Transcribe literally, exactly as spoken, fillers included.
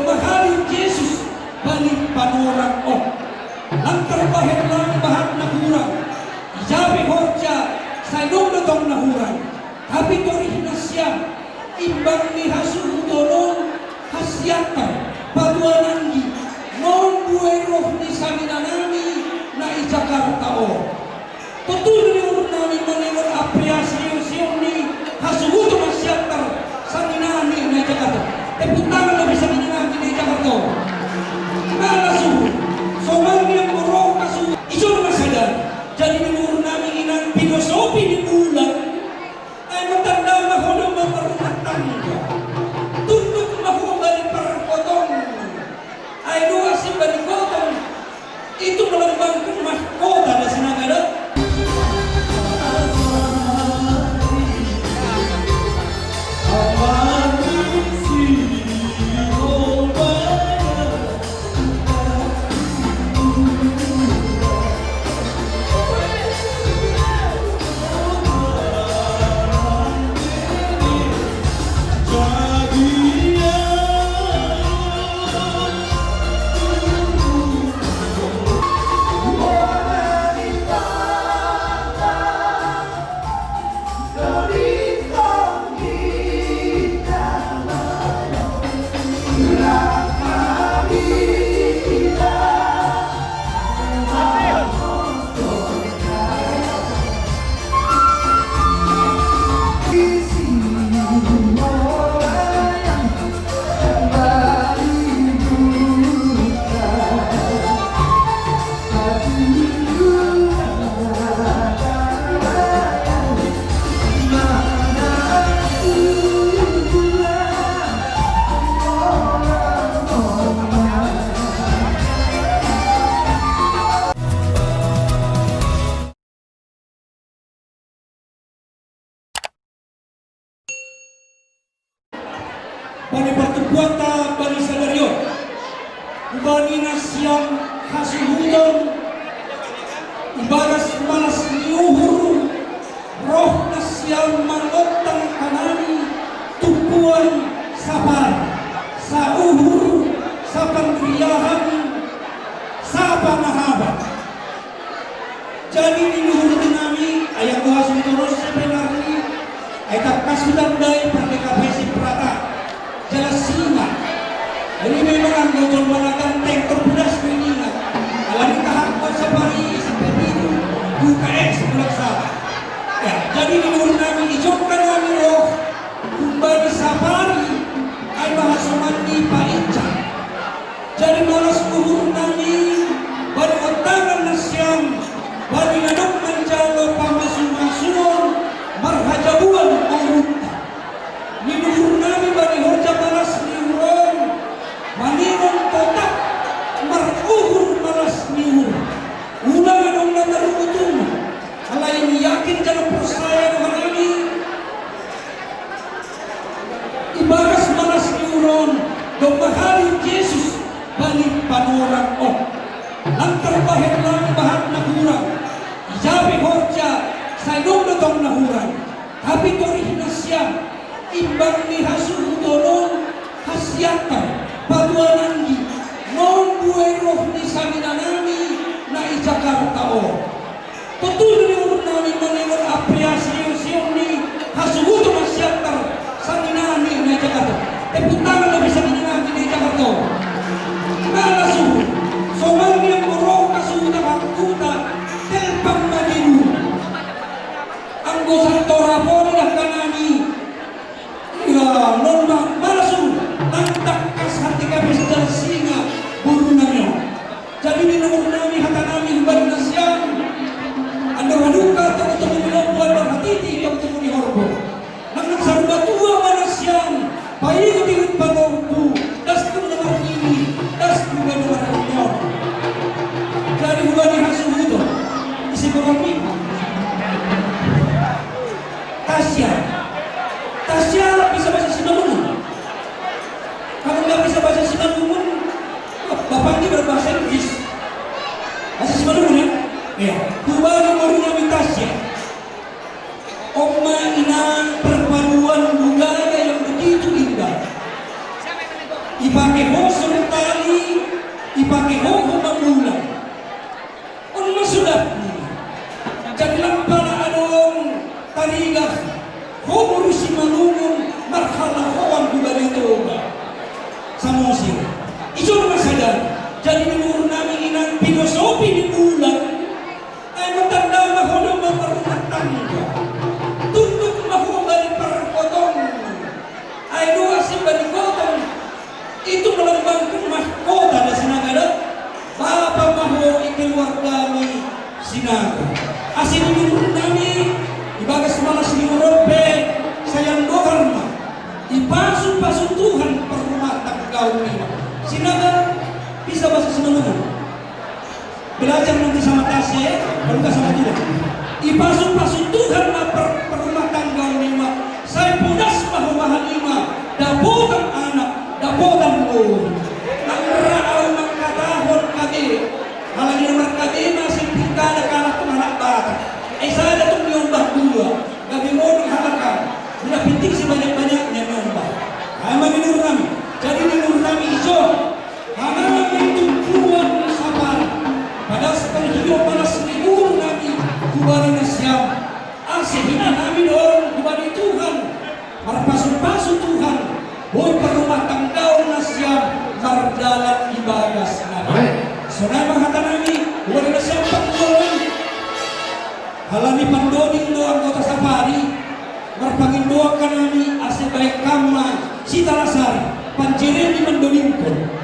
Mahadir Jesus bani panorang on. Lantar bahen lang bahat na hurang. Ija pe horja, sai dong do tong na hurang. Tapi torih nasiam, imbang ni hasuhuton on, hasiantar, patuan anggi, non buei roh ni sanginanami na i Jakarta on. Tontu do ni uhurnami maningon apreasio-sio ni hasuhuton na siantar sanginanami na i Jakarta. Tepuk tangan lo bisa sanginanami na i Jakarta. Ima na suhut. Somal ni anggo roh hasuhuton. Ijon ma sada. Jadi ni uhurnami inang filosofi ni bulan. Ai matanda ma ho do mamparumah tangga. Tunduk ma ho bani pargotong. Ai dua simbani gotong. Itu melambangkan mahkota na sinagada. Bani partumpuanta bani sadari on, hubani nasiam hasuhuton, ibagas malas ni uhur, roh nasiam mangontang hanami tumpuan sapari, sauhur, sapanriahan, sapanahaban. Jadi ni uhurnami, ai anggo hasuhuton on sebenarni, ai tangkas hutandai pardekape si prata. Jala singa. Jadi memang anggo jolma na ganteng torpudas do i ninna. Alani tahaphon sapari sampe pitu, buka es mulak saba. Ya, jadi ni uhurnami, ijon hanami roh humbani sapari, ai ma hasongan ni painjak. Jadi malas uhurnami bani ontangan nasiam, bani na dok manjalo pamasu-masuon marhajabuan uhurta. Ni uhurnami bani horja malas ni uhur on, maningon totap maruhur malas ni uhur. Unang adong na maruhur tu, alai yakin jala porsaya do hanami, ibagas malas ni uhur on, domma hadir Jesus bani panorang on. Lantar bahen lang bahat na hurang, ija pe horja, sai dong do tong na hurang. Tapi torih nasiam, imbang ni hasuhuton on, hasiantar, patuan anggi, non buei roh ni sanginanami na i Jakarta on. Tontu do ni uhurnami maningon apreasio-sio ni hasuhuton na siantar sanginanami na i Jakarta. Tepuk tangan lo bisa sanginanami na i Jakarta. Ima na suhut. Somal ni anggo roh hasuhuton hangkuta, telpang ma di duru. Anggo sator apoli dangkanami. Ia, non ma, ima na suhut, nang tangkas hatiha pe sandal singa borunami on. Jadi ni uhurnami, hatanami hubani nasiam, andor halumpang tongtong ni lombu, andor hatiti tongtong ni horbo. Nang, nang saruba tua ma nasiam, paihut-ihut panompu, dasku na marnini, dasku na marnini on. Jadi hubani hasuhuton, isi boromim. Tasya. Tasya bisa bahasa Simalungun. Kalau nggak bisa bahasa Simalungun, bapaknya berbahasa Inggris. Ipake ho sortali, ipake ho ho mambulang. On ma sudapni. Jadi lampana adong tarigas, ho boru Simalungun marhalahoan hu Bale Toba. Samosir. Ijon ma sada. Jadi menurut nami inang filosofi ni bulan. Ai matanda ma ho do ma parumah tangga. Tunduk ma ho bani parpotong. Ai dua si bani kotong. Itu melambangkan mahkota da Sinaga da. Bapa ma ho i keluargami Sinaga. Asi ni menurut nami, ibagas malas ni urope, sayang dohar ma. Ipasu-pasu Tuhan parumah tangga umi. Sinaga bisa bahasa Simalungun. Belajar nanti sama Tasya ya, kalau nggak sama Tuhan. Ipasu-pasu Tuhan ma per, perumah tangga lima. Saya pudas ma ho bahalima, dapotan anak, dapotan boru. Nang ra au mangkatahon kabe, halani markabe ma simpikada kalah tu anak bata. Eh, sada tu niombah dua, gabe modal halakan. Bila penting sebanyak-banyaknya niombah. Hai ma ni nur nami. Jadi ni nur nami ijo. Hanami tumpuan sapari, padas panghido malas ni guru nami hubani nasiam, ase hina nami dohon hubani Tuhan, marpasu-pasu Tuhan, boi parumah tanggaon nasiam mardalan ibagas nami. Sonai ma hata nami hubani nasiam panggualan. Halani pandoding do anggota sapari, marpangindoan hanami ase baen hami sitalasari, panjeremi mandodingkon.